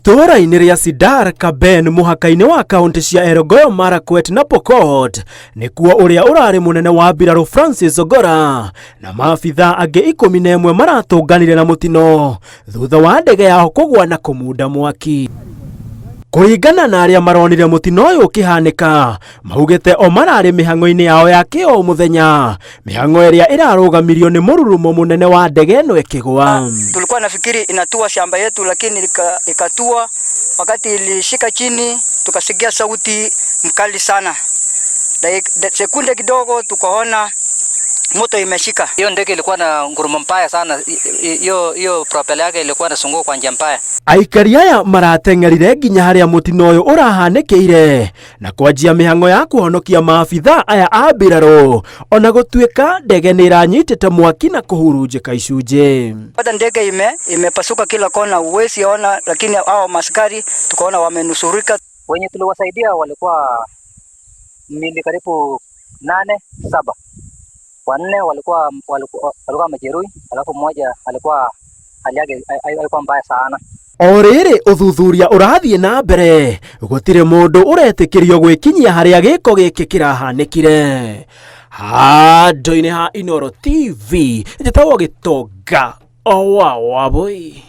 Itũũra-inĩ rĩa Sidar Kaben mũhaka-inĩ wa kaunti cia Elgeyo Marakwet na Pokot nĩkuo ũrĩa ũrarĩ mũnene wa mbirarũ Francis Ogora na maabithaa angĩ 11 maratũnganire na mũtino thutha wa ndege yao kũgwa na kũmunda mwaki. Kũringana na arĩa maronire mũtino ũyũ ũkĩhanĩka, maugĩte o mararĩ mĩhang'o-inĩ yao ya kĩo mũthenya, mĩhang'o ĩrĩa ĩrarũgamirio nĩ mũrurumo mũnene wa ndege ĩno ĩkĩgwa. Tulikuwa nafikiri inatua shamba yetu, lakini ikatua. Wakati ilishika chini, tukasikia sauti mkali sana. Sekunde kidogo tukaona moto imeshika. Hiyo ndege ilikuwa na ngurumo mbaya sana, hiyo propeller yake ilikuwa inazunguka kwa njia mbaya. Aikari aya marateng'erire nginya harĩa mũtino ũyũ ũrahanĩkĩire na kwanjia mĩhang'o ya kũhonokia maabithaa aya a mbirarũ ona gũtuĩka ndege nĩ ĩranyitĩte mwaki na kũhurunjĩka icunjĩ. Hata ndege imepasuka kila kona, huwezi ona, lakini hao maskari tukaona wamenusurika. Wenye tuliwasaidia walikuwa mili karibu 8 7. 4 walikuwa majeruhi, alafu mmoja alikuwa hali yake haikuwa mbaya sana. O rĩrĩ ũthuthuria ũrathiĩ na mbere, gũtirĩ mũndũ ũretĩkĩrio gwĩkinyia harĩa gĩko gĩkĩ kĩrahanĩkire. Handũ-inĩ ha Inooro TV, njĩtagwo Gĩtonga o wa Wabũi.